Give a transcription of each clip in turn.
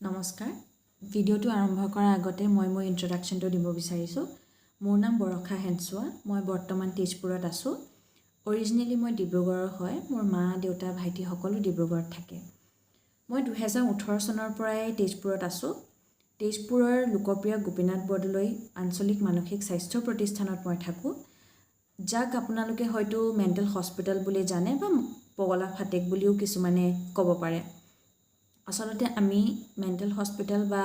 নমস্কাৰ। ভিডিঅ'টো আৰম্ভ কৰাৰ আগতে মই মোৰ ইণ্ট্ৰডাকশ্যনটো দিব বিচাৰিছোঁ। মোৰ নাম বৰষা শেনচোৱা। মই বৰ্তমান তেজপুৰত আছোঁ। অৰিজিনেলি মই ডিব্ৰুগড়ৰ হয়। মোৰ মা, দেউতা, ভাইটি সকলো ডিব্ৰুগড়ত থাকে। মই 2018 চনৰ পৰাই তেজপুৰত আছোঁ। তেজপুৰৰ লোকপ্ৰিয় গোপীনাথ বৰদলৈ আঞ্চলিক মানসিক স্বাস্থ্য প্ৰতিষ্ঠানত মই থাকোঁ, যাক আপোনালোকে হয়তো মেণ্টেল হস্পিটেল বুলি জানে বা পগলা ফাটেক বুলিও কিছুমানে ক'ব পাৰে। আচলতে আমি মেণ্টেল হস্পিটেল বা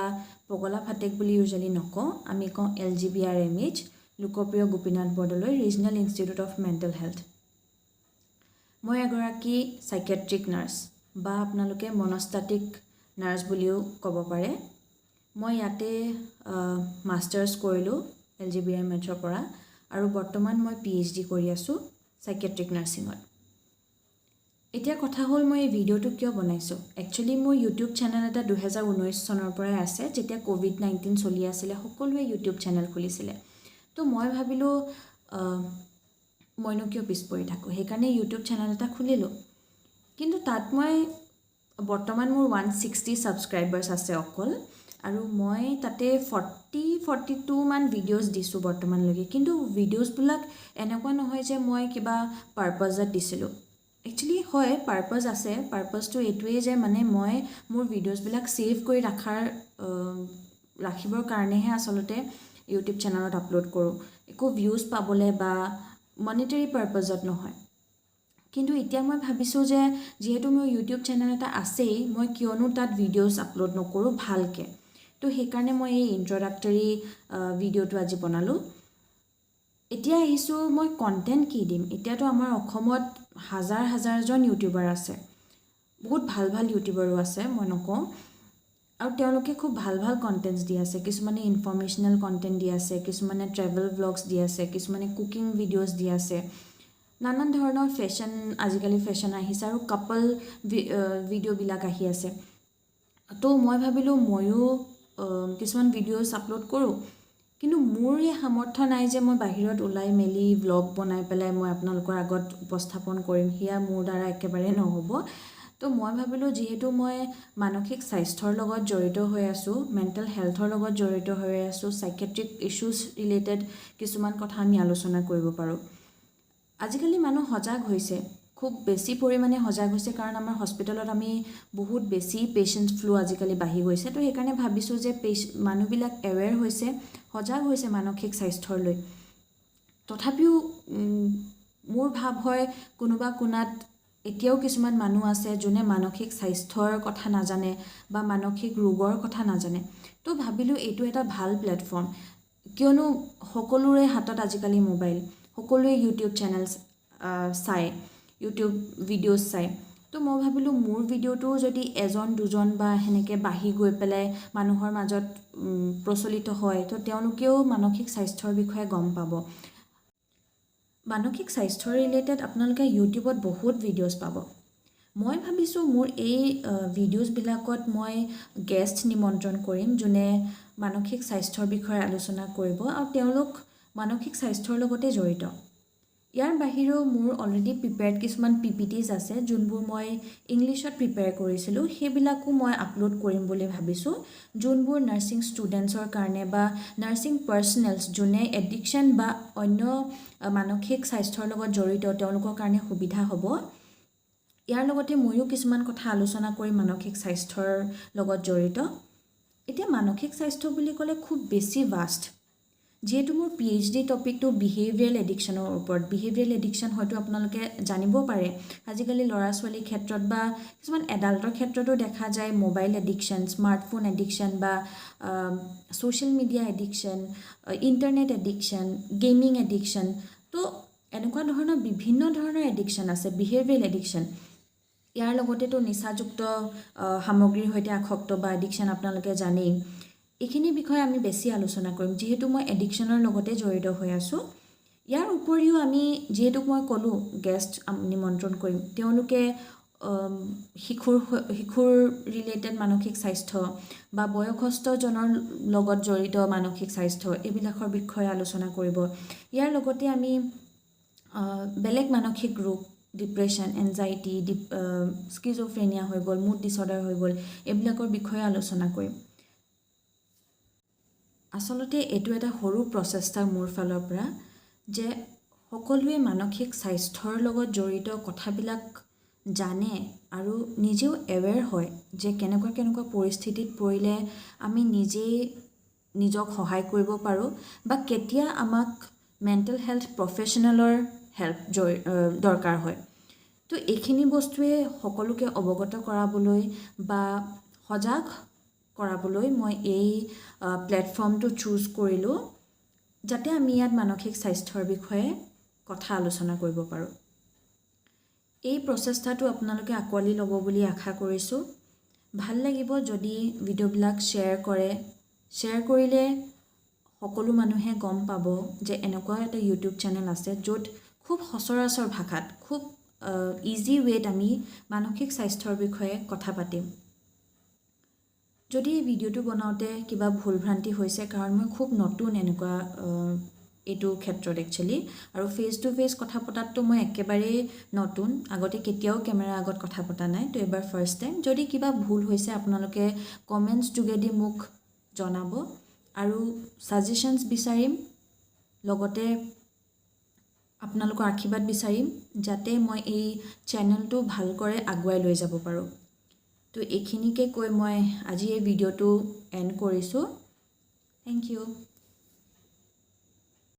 পগলা ফাটেক বুলি ইউজুৱেলি নকওঁ, আমি কওঁ এলজিবিআৰএমএইচ, লোকপ্ৰিয় Gopinath Bordoloi regional institute of mental health. মই এগৰাকী চাইকেট্ৰিক নাৰ্ছ বা আপোনালোকে মনস্তাত্ত্বিক নাৰ্ছ বুলিও ক'ব পাৰে। মই ইয়াতে মাষ্টাৰ্ছ কৰিলোঁ এলজিবিআৰএমএইচৰ পৰা আৰু বৰ্তমান মই পিএইচডি কৰি আছোঁ চাইকেট্ৰিক নাৰ্ছিঙত। এতিয়া কথা হ'ল, মই এই ভিডিঅ'টো কিয় বনাইছোঁ? একচুৱেলি মোৰ ইউটিউব চেনেল এটা 2019 চনৰ পৰাই আছে। যেতিয়া ক'ভিড-19 চলি আছিলে, সকলোৱে ইউটিউব চেনেল খুলিছিলে। তো মই ভাবিলোঁ, মইনো কিয় পিছ পৰি থাকোঁ? সেইকাৰণে ইউটিউব চেনেল এটা খুলিলোঁ। কিন্তু তাত মই বৰ্তমান মোৰ 160 ছাবস্ক্ৰাইবাৰ্ছ আছে অকল আৰু মই তাতে 42 মান ভিডিঅ'জ দিছোঁ বৰ্তমানলৈকে। কিন্তু ভিডিঅ'জবিলাক এনেকুৱা নহয় যে মই কিবা পাৰ্পাজত দিছিলোঁ। একচুৱেলি হয়, পাৰ্পাজ আছে। পাৰ্পাজটো এইটোৱেই যে মানে মই মোৰ ভিডিঅ'জবিলাক ছেভ কৰি ৰাখিবৰ কাৰণেহে আচলতে ইউটিউব চেনেলত আপলোড কৰোঁ, একো ভিউজ পাবলৈ বা মনিটেৰী পাৰ্পাজত নহয়। কিন্তু এতিয়া মই ভাবিছোঁ যে যিহেতু মোৰ ইউটিউব চেনেল এটা আছেই, মই কিয়নো তাত ভিডিঅ'জ আপলোড নকৰোঁ ভালকৈ? তো সেইকাৰণে মই এই ইণ্ট্ৰডাক্টৰী ভিডিঅ'টো আজি বনালোঁ। এতিয়া আহিছোঁ মই কণ্টেণ্ট কি দিম। এতিয়াতো আমাৰ অসমত হাজাৰ হাজাৰজন ইউটিউবাৰ আছে, বহুত ভাল ভাল ইউটিউবাৰো আছে, মই নকওঁ। আৰু তেওঁলোকে খুব ভাল ভাল কণ্টেণ্টছ দি আছে। কিছুমানে ইনফৰ্মেশ্যনেল কণ্টেণ্ট দি আছে, কিছুমানে ট্ৰেভেল ভ্লগছ দি আছে, কিছুমানে কুকিং ভিডিঅ'জ দি আছে, নানান ধৰণৰ ফেশ্বন, আজিকালি ফেশ্বন আহিছে আৰু কাপল ভিডিঅ'বিলাক আহি আছে। তো মই ভাবিলোঁ, ময়ো কিছুমান ভিডিঅ'জ আপলোড কৰোঁ। কিন্তু মোৰ এই সামৰ্থ্য নাই যে মই বাহিৰত ওলাই মেলি ভ্লগ বনাই পেলাই মই আপোনালোকৰ আগত উপস্থাপন কৰিম। সেয়া মোৰ দ্বাৰা একেবাৰে নহ'ব। তো মই ভাবিলোঁ, যিহেতু মই মানসিক স্বাস্থ্যৰ লগত জড়িত হৈ আছোঁ, মেণ্টেল হেল্থৰ লগত জড়িত হৈ আছোঁ, চাইকেট্ৰিক ইছ্যুজ ৰিলেটেড কিছুমান কথা আমি আলোচনা কৰিব পাৰোঁ। আজিকালি মানুহ সজাগ হৈছে, খুব বেছি পৰিমাণে সজাগ হৈছে, কাৰণ আমাৰ হস্পিটেলত আমি বহুত বেছি পেচেণ্ট ফ্ল' আজিকালি বাঢ়ি গৈছে। তো সেইকাৰণে ভাবিছোঁ যে মানুহবিলাক এৱেৰ হৈছে, সজাগ হৈছে মানসিক স্বাস্থ্যৰ লৈ। তথাপিও মোৰ ভাৱ হয়, কোনোবা কোণাত এতিয়াও কিছুমান মানুহ আছে যোনে মানসিক স্বাস্থ্যৰ কথা নাজানে বা মানসিক ৰোগৰ কথা নাজানে। তো ভাবিলোঁ, এইটো এটা ভাল প্লেটফৰ্ম, কিয়নো সকলোৰে হাতত আজিকালি মোবাইল, সকলোৱে ইউটিউব চেনেলছ চায়, ইউটিউব ভিডিঅ'জ চায়। তো মই ভাবিলোঁ, মোৰ ভিডিঅ'টোও যদি এজন দুজন বা সেনেকৈ বাঢ়ি গৈ পেলাই মানুহৰ মাজত প্ৰচলিত হয়, তো তেওঁলোকেও মানসিক স্বাস্থ্যৰ বিষয়ে গম পাব। মানসিক স্বাস্থ্যৰ ৰিলেটেড আপোনালোকে ইউটিউবত বহুত ভিডিঅ'জ পাব। মই ভাবিছোঁ, মোৰ এই ভিডিঅ'জবিলাকত মই গেষ্ট নিমন্ত্ৰণ কৰিম, যোনে মানসিক স্বাস্থ্যৰ বিষয়ে আলোচনা কৰিব আৰু তেওঁলোক মানসিক স্বাস্থ্যৰ লগতে জড়িত। ইয়াৰ বাহিৰেও মোৰ অলৰেডি প্ৰিপেয়াৰ্ড কিছুমান পিপিটিজ আছে, যোনবোৰ মই ইংলিছত প্ৰিপেয়াৰ কৰিছিলোঁ। সেইবিলাকো মই আপলোড কৰিম বুলি ভাবিছোঁ, যোনবোৰ নাৰ্ছিং ষ্টুডেণ্টছৰ কাৰণে বা নাৰ্ছিং পাৰ্চনেলছ, যোনে এডিকশ্যন বা অন্য মানসিক স্বাস্থ্যৰ লগত জড়িত, তেওঁলোকৰ কাৰণে সুবিধা হ'ব। ইয়াৰ লগতে ময়ো কিছুমান কথা আলোচনা কৰিম মানসিক স্বাস্থ্যৰ লগত জড়িত। এতিয়া মানসিক স্বাস্থ্য বুলি ক'লে খুব বেছি ভাষ্ট। যিহেতু মোৰ পিএইচডি টপিকটো বিহেভিয়াৰেল এডিকশ্যনৰ ওপৰত। বিহেভিয়াৰেল এডিকশ্যন হয়তো আপোনালোকে জানিব পাৰে। আজিকালি ল'ৰা ছোৱালীৰ ক্ষেত্ৰত বা কিছুমান এডাল্টৰ ক্ষেত্ৰতো দেখা যায়, মোবাইল এডিকশ্যন, স্মাৰ্টফোন এডিকশ্যন বা social media addiction, internet addiction, gaming addiction. তো এনেকুৱা ধৰণৰ বিভিন্ন ধৰণৰ এডিকশ্যন আছে, বিহেভিয়াৰেল এডিকশ্যন। ইয়াৰ লগতেতো নিচাযুক্ত সামগ্ৰীৰ সৈতে আসক্ত বা এডিকশ্যন আপোনালোকে জানেই। এইখিনি বিষয়ে আমি বেছি আলোচনা কৰিম, যিহেতু মই এডিকশ্যনৰ লগতে জড়িত হৈ আছোঁ। ইয়াৰ উপৰিও আমি, যিহেতু মই ক'লোঁ গেষ্ট নিমন্ত্ৰণ কৰিম, তেওঁলোকে শিশুৰ ৰিলেটেড মানসিক স্বাস্থ্য বা বয়সস্থজনৰ লগত জড়িত মানসিক স্বাস্থ্য, এইবিলাকৰ বিষয়ে আলোচনা কৰিব। ইয়াৰ লগতে আমি বেলেগ মানসিক ৰোগ, ডিপ্ৰেশ্যন, এনজাইটি, স্কিজ'ফ্ৰেনিয়া হৈ গ'ল, মুড ডিছঅৰ্ডাৰ হৈ গ'ল, এইবিলাকৰ বিষয়ে আলোচনা কৰিম। আচলতে এইটো এটা সৰু প্ৰচেষ্টা মোৰ ফালৰ পৰা যে সকলোৱে মানসিক স্বাস্থ্যৰ লগত জড়িত কথাবিলাক জানে আৰু নিজেও এৱেৰ হয় যে কেনেকুৱা কেনেকুৱা পৰিস্থিতিত পৰিলে আমি নিজেই নিজক সহায় কৰিব পাৰোঁ বা কেতিয়া আমাক মেণ্টেল হেল্থ প্ৰফেশ্যনেলৰ হেল্প দৰকাৰ হয়। তো এইখিনি বস্তুৱে সকলোকে অৱগত কৰাবলৈ বা সজাগ কৰাবলৈ মই এই প্লেটফৰ্মটো চুজ কৰিলোঁ, যাতে আমি ইয়াত মানসিক স্বাস্থ্যৰ বিষয়ে কথা আলোচনা কৰিব পাৰোঁ। এই প্ৰচেষ্টাটো আপোনালোকে আঁকোৱালি ল'ব বুলি আশা কৰিছোঁ। ভাল লাগিব যদি ভিডিঅ'বিলাক শ্বেয়াৰ কৰে। শ্বেয়াৰ কৰিলে সকলো মানুহে গম পাব যে এনেকুৱা এটা ইউটিউব চেনেল আছে, য'ত খুব সচৰাচৰ ভাষাত, খুব ইজি ৱেত আমি মানসিক স্বাস্থ্যৰ বিষয়ে কথা পাতিম। যদি এই ভিডিঅ'টো বনাওঁতে কিবা ভুল ভ্ৰান্তি হৈছে, কাৰণ মই খুব নতুন এনেকুৱা এইটো ক্ষেত্ৰত একচুৱেলি, আৰু ফেচ টু ফেচ কথা পতাততো মই একেবাৰেই নতুন, আগতে কেতিয়াও কেমেৰাৰ আগত কথা পতা নাই, তো এইবাৰ ফাৰ্ষ্ট টাইম। যদি কিবা ভুল হৈছে, আপোনালোকে কমেণ্টছ যোগেদি মোক জনাব আৰু ছাজেশ্যনছ বিচাৰিম, লগতে আপোনালোকৰ আশীৰ্বাদ বিচাৰিম, যাতে মই এই চেনেলটো ভালকৰে আগুৱাই লৈ যাব পাৰোঁ। তো এইখিনিকে কৈ মই আজি এই ভিডিঅ'টো এণ্ড কৰিছোঁ। Thank you.